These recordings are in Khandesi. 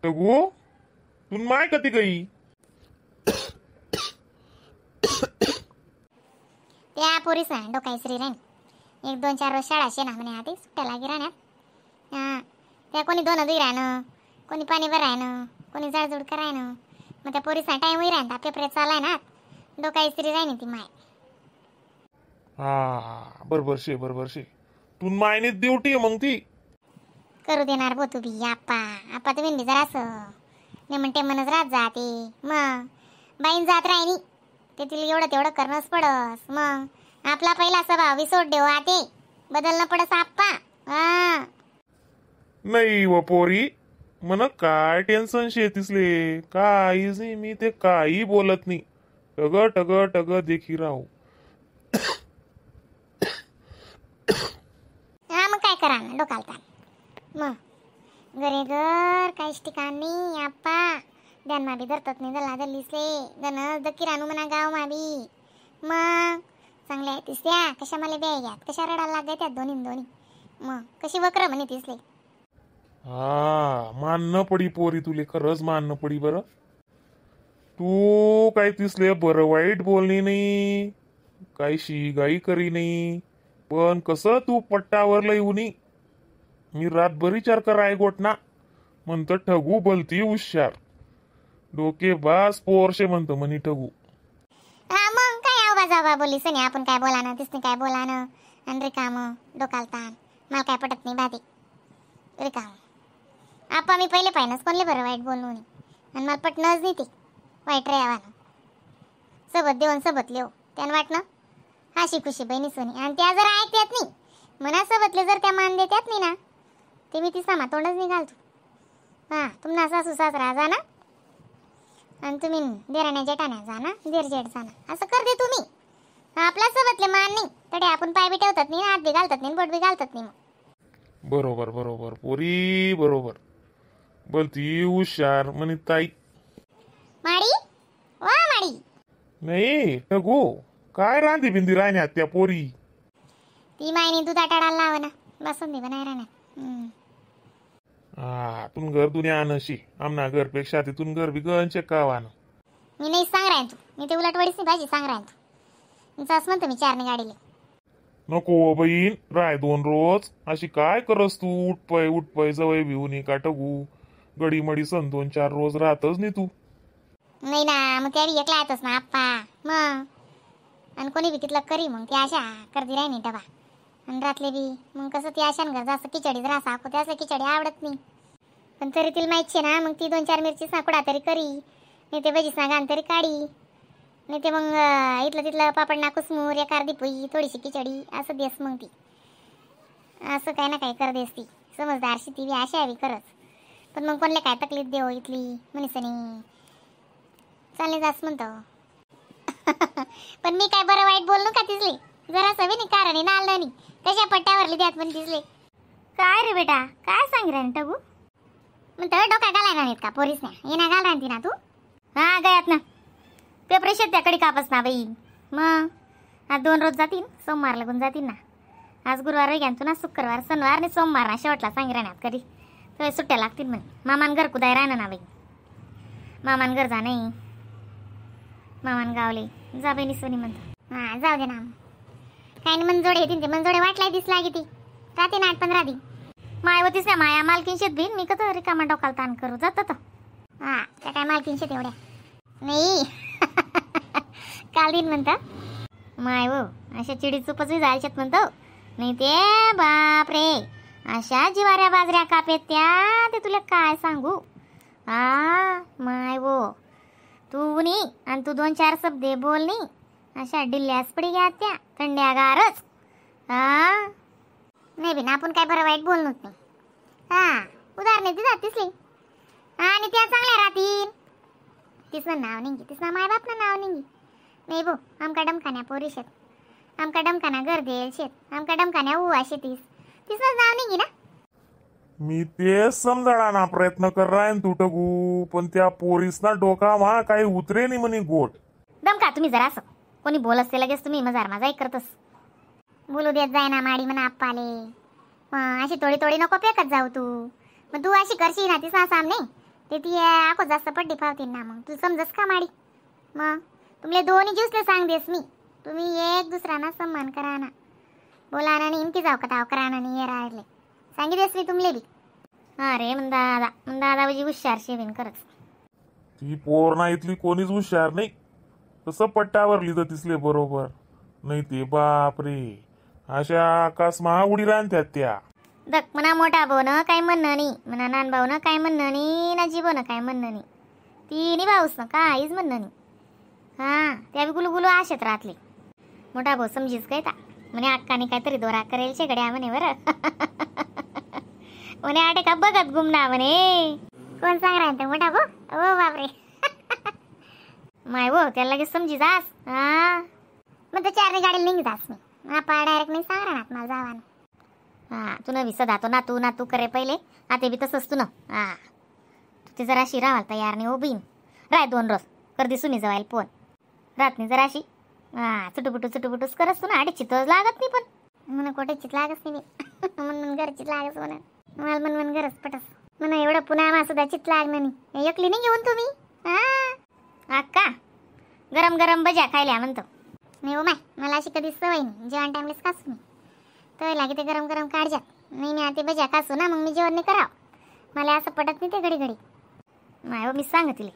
टगू तू माय कधी गई? त्या पोरीस डोकायसरी राहीन एक दोन चार रोज शाळा शे ना म्हणे आधी सुट्ट्या लागी राहण्यात. हां त्या कोणी दोन दुई राहणं, कोणी पाणी भरायनं, कोणी जाडजूड करायनं, मग त्या पोरीसा टाईम होई राहता पेपर चालाय ना, डोकायसरी राहीन ती माय. हा बरोबर शे बरोबर शे, तू मायने ड्युटी मग ती करू देणार बो तू बी. आप्पा आप्पा तुम्ही बी जरासं नाही म्हणते म्हणत राहत जाते, मग बाईन जात राहिनी ते तिला एवढं तेवढं करणंच पडस. मग आपला पहिला स्वभाव विसोड देऊ आते बदलणं पडस आप्पा. हा नाही व पोरी मन काय टेन्शन शे तिसले, काहीच नाही, मी ते काही बोलत नाही, टग टग टग देखी राहू. हा मग काय करा ना डोकाल ताण, मग घरे घर काहीच ठिकाण नाही आप्पा, ध्यान मा बी धरतात नाही दल्ला दल्लीसले गणस दक्की रानू म्हणा गाव मा बी. मग चांगल्या आहे तिसऱ्या कशा मला ब्याय घ्यात कशा रडायला लागाय त्या दोन्ही दोन्ही, मग कशी वक्र म्हणे तिसले. हा मानणं पडी पोरी तुले, खरंच मानणं पडी बरं. तू काय तिसले बरं वाईट बोलणी नाही, काही शिगाई करी नाही, पण कसं तू पट्टावर येऊ नी. मी रातभर विचार कराय गोट ना म्हणतं ठगू बोलती हुशार डोके बास पोरशे म्हणतं म्हणी ठगू. हा मग काय आवाज जावा बोलीस नाही, आपण काय बोला ना तिसने काय बोला ना, आणि रिकाम डोकाल ताण मला काय पटत नाही बाधी रिकाम. आपा मी पहिले पाहिनच कोणले बरं वाईट बोलू नाही, आणि मला पटणंच नाही ते वाईट राहावानं सोबत देऊन सोबत लिहू त्यानं वाटणं हाशी खुशी बहिणी सोनी, आणि त्या जर ऐकत्यात नाही मना सोबतले जर त्या मान देत्यात नाही ना ते मी ती सामा तोंडच नाही घालतो. हां तुम्हाला सासू सासरा जा ना आणि तुम्ही देराण्या जेठाण्या जा ना देर जेठ जा ना असं कर दे तुम्ही. आपल्या सोबतले मान नाही तडे आपण पाय बी ठेवतात नाही, हात बी घालतात नाही, बोट बी घालतात नाही. मग बरोबर बरोबर पोरी बरोबर बोलती हुशार म्हणे ताई. माडी वा माडी नाही ठगू काय रांधी बिंदी राहण्यात त्या पोरी, ती मायने दूध आटाडायला लाव ना बसून दे बनाय राहण्यात. हा तुम घर दुनिया आणशी आमना घरपेक्षा तिथून घर बी गंचे कावान. मी नाही सांग राहीन तू, मी ते उलट वडीच नाही भाजी सांग राहीन तू जास म्हणतो मी चारने गाडीले. नको बहीण राय दोन रोज अशी काय करस तू, उठपय उठपय जवळ भिवून का टगू गडीमडी सण दोन चार रोज राहतच नाही तू. नाही ना मग त्या एकला येतच ना आप्पा, मग आणि कोणी बी तिथलं करी मग ती आशा करती राही नाही डबा आणि रातले बी मग कसं ती आशान घर जास्त खिचडीच रासा होते असं खिचडी आवडत नाही, पण तरी तिला माहिती आहे ना मग ती दोन चार मिरची साकुडा तरी करी नाही ते भजी सांगान तरी काढी नाही ते मग इथलं तिथलं पापड ना कुसमूर एक अर्धी पोई थोडीशी खिचडी असं देस मग ती असं काय ना काय कर देस ती समजदारशी ती बी आशा हवी खरंच. पण मग कोणले काय तकलीफ देव इथली म्हणीसनी चालले जास म्हणतो. पण मी काय बरं वाईट बोललो का तिसले जरा सवी नाही कारण नाही नाल नाही कशा पट्ट्यावरली द्यात पण दिसले. काय रे बेटा काय सांग रे टगू मग तर डोका घालाय नाहीत का पोरीस नाही ये ना घाल राहती ना तू. हा गयात ना पेपर शेत त्याकडे कापस ना बाई, मग आज दोन रोज जातील सोमवार लागून जातील ना, आज गुरुवार घ्या तू ना शुक्रवार शनिवार आणि सोमवार ना शेवटला सांग राहण्यात कधी तर सुट्ट्या लागतील म्हणे. मामान घर कुदाय राहणार ना बाई, मामान घर जा नाही मामान गावले जा बहिणी सोनी म्हणतो. हा जाऊ दे ना काय नाही मनजोडे येतील ते मनजोडे वाटलाय दिसला की ती राहते ना 8-15 दिन. माय होतीस ना माया मालकीन शेत बहीण मी कसं रिकामा डोकाला ताण करू जात तर. हा त्या काय मालकीन शेत एवढ्या नाही काल दिन म्हणता माय हो अशा चिडी चुपच जायच्यात म्हणतो नाही ते बापरे अशा जिवाऱ्या बाजऱ्या कापेत त्या ते तुला काय सांगू. हा माय वो तू नी आणि तू दोन चार शब्दे बोल नी अशा डिल्ल्यास पडी घ्या त्या थंड्यागारच. हा नाही बिना आपण काय बरं वाईट बोलणंच नाही. हा उदाहरणे ती जात दिसली आणि त्या चांगल्या राहतील तिसनं नाव निघी तिसना मायबाप ना नाव निघी नाही भो आमका डमखान्या पोरी शेत आमका डमखाना घर देल शेत आमका डमखान्या उवा शेतीस तिसनंच नाव निघी ना. मी तेच समजाडा ना प्रयत्न कर राय तू टगू, पण त्या पोरीसना डोका मा काही उतरे नाही म्हणे गोट. दमका तुम्ही जरा असं कोणी बोल असते लगेच तुम्ही मजार माझा एक करतस बोलू देत जाय ना माडी म्हणा आप्पाले, मग अशी थोडी थोडी नको फेकत जाऊ तू, मग तू अशी करशील ना तिसा सामने ते ती आको जास्त पड्डी फावतील ना मग तू समजस का माडी. मग तुमले दोन्ही जीवसले सांग देस मी, तुम्ही एक दुसऱ्यांना सन्मान करा ना, बोला ना आणि इनकी जाव का ताव करा ना आणि ये राहिले सांगितलेस मी तुमले बी. अरे मन दादा, मन दादा म्हणजे हुशार शेवीन खरंच. ती पोर ना इथली कोणीच हुशार नाही, तसं पट्टावर लिहिलं तिसले बरोबर नाही ते. बापरे अशा आकाशमा उडी राहत्यात त्या. दक म्हणा मोठा भाऊ न काय म्हणणं नाही, म्हणा नान भाऊ न काय म्हणणं नाही, ना जीव न काय म्हणणं नाही, तिन्ही भाऊस ना काहीच म्हणणं नाही. हा त्या बी गुलू गुलू आशेत राहतले. मोठा भाऊ समजीच काय ता म्हणे अक्काने काहीतरी दोरा करेल शेगड्या म्हणे बरं. म्हणे आटे का बघत गुमना म्हणे. कोण सांग राहते मोठा भाऊ? ओ बापरे. माय वो त्याला लगेच समजी जास. हा मग तो चार गाडी निघ जास मी आपा डायरेक्ट नाही सांग राहणार मला जावा. हा तू न सदा तो नातू नातू करे पहिले, आता बी तसंच तू न. हा तू ते जराशी राहायला तयार नाही हो बहीण, राय दोन रोज कर दिसू मी जवायला फोन राहत नाही जराशी. हा चुटुपुटू चुटुपुटूच करस तू ना, आडी चितच लागत नाही पण म्हणून कोठे चित लागत नाही मी. म्हणून घरचीत लागस म्हणा मला, मन गरज पटस म्हणा एवढं पुन्हा मा सुद्धा चित लागणं नाही, एकली नाही घेऊन तुम्ही. हा अक्का गरम गरम भज्या खायला म्हणतो. नाही हो माय, मला अशी कधीच सवय नाही, जेवण टाइमलेच खासू मी, तर लागे ते गरम गरम काढजात नाही. मी आता भज्या खासू ना मग मी जेवण नाही करावं, मला असं पटत नाही ते घडी घडी. माय हो मी सांग तिले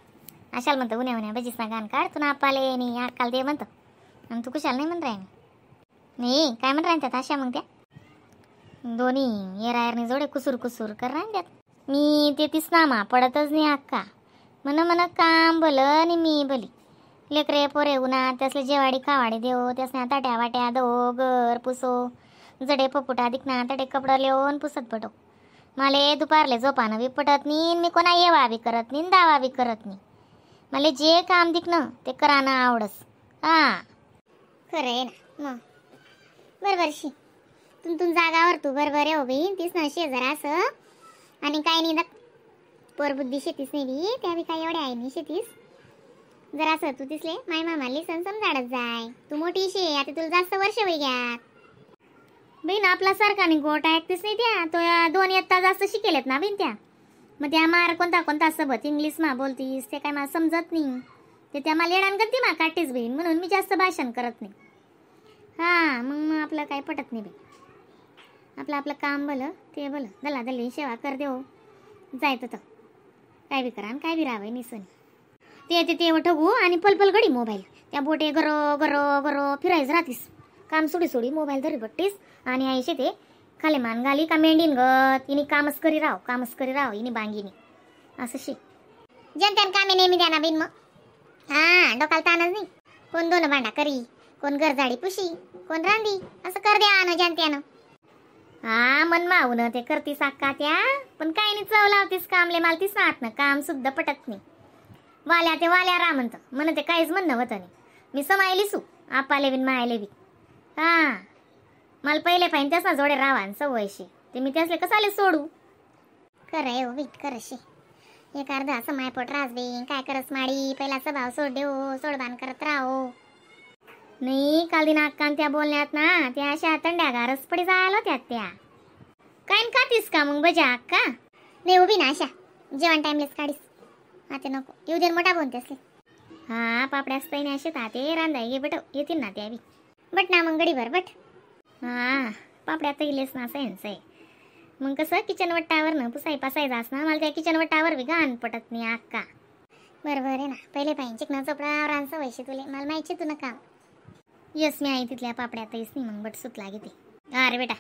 अशाला म्हणतो उन्या उन्या भजीच ना गाण काढ तू ना आपाले नाही अक्काला दे म्हणतो, आणि तू कुशाला नाही म्हण राय नाही काय म्हण राहीन त्यात अशा. मग त्या दोन्ही येरायरनी जोडे कुसूर कुसूर कर राहीन त्यात. मी ते तीच नामा पडतच नाही अक्का, म्हण म्हण काम भलं आणि मी भली, लेकरे पोरे उन्हा त्यासले जेवाडी खावाडी देव, त्यासने ताट्या वाट्या दो घर पुसो, जडे पपुटा दिकना तडे कपडं लेऊन पुसत पडो. माले दुपारले झोपानं बी पटत नाही, मी कोणा येवा बी करत नाही दावा बी करत नाही, मला जे काम दिकनं ते करानं आवडस. हा खरं आहे ना मग बरोबर शी तुम जागावर तू बरोबर आहे हो बहीण, तीच ना शेजार असं आणि काय नाही पोरबुद्धी शेतीस नाही बी त्या बी काय एवढ्या आहे नाही शेतीस. जरासं तू तिसले माय मामाली सण समजाडत जाय, तू मोठी शे आता तुला जास्त वर्ष वय घ्यात. बहीण आपला सारखा नाही गोट ऐकतेच नाही त्या, तो दोन इयत्ता जास्त शिकेलेत ना बहीण त्या, मग त्या मार कोणता कोणता सबत इंग्लिश मा बोलतीस ते काय मला समजत नाही, ते त्या मला येडान करते मा काटेच बहीण, म्हणून मी जास्त भाषण करत नाही. हा मग आपलं काय पटत नाही बाई, आपलं आपलं काम भलं ते भलं, दला दल्ली सेवा कर देऊ जायचं तर काय बी करा आणि काय बी राहावं निसनी ते ते ते ठगू आणि पलपल घडी मोबाईल त्या बोटे गरो गरो गरो फिरायच राहतीस, काम सोडी सोडी मोबाईल धरी बट्टीस आणि आईशे ते खाली मान घाली का मेंढीन गत इनी कामच करी राव कामच करी राव इनी बांगिनी असं शे. जनत्यान कामे नेहमी द्या ना बिन मग. हा डोकाला ताणच नाही, कोण दोन भांडा करी, कोण गरजाडी पुशी, कोण रांधी, असं कर द्या ना जनत्यानं. हा मन मावून ते करतीस अक्का त्या, पण काय नाही चव लावतीस कामले, मला तीस ना ना काम सुद्धा पटत नाही. वाल्या ते वाल्या रा म्हणतं म्हण ते काहीच म्हणणं होतं नाही, मी समायली सू आपाले बी मायले बी. हा मला पहिले पाहिजे त्यास ना जोडे रावा आणि सवयशी ते मी त्यासले कसाले सोडू. खरं आहे हो बीट खरं शे, एक अर्धा असं मायपोट रास बी काय करस माडी, पहिला स्वभाव सोड देऊ सोडबान करत राहो. नाही काल दिन अक्का त्या बोलण्यात ना त्या अशा थंड्या गारच पडी जायला होत्या त्या. काय खातीस का मग बजा अक्का? नाही उभी ना अशा जेवण टाइमलेच काढीस आता नको येऊ दे मोठा बोलते असले. हा पापड्या असताही नाही असे ताते रांधाय गे बेट येतील ना त्या बी बट ना मग गडीभर बट. हा पापड्या तर इलेच ना सेन्स आहे मग कसं किचन वट्टावर ना पुसाई पासाय जास ना, मला त्या किचन वट्टावर बी घाण पटत नाही अक्का. बरोबर आहे ना, पहिले पाहिजे चिकना चोपडा रांचं वैशे तुले मला माहिती तू ना काम. यस मी आई तिथल्या पापड्या तरीच नाही मग बट सुत लागे ते. अरे बेटा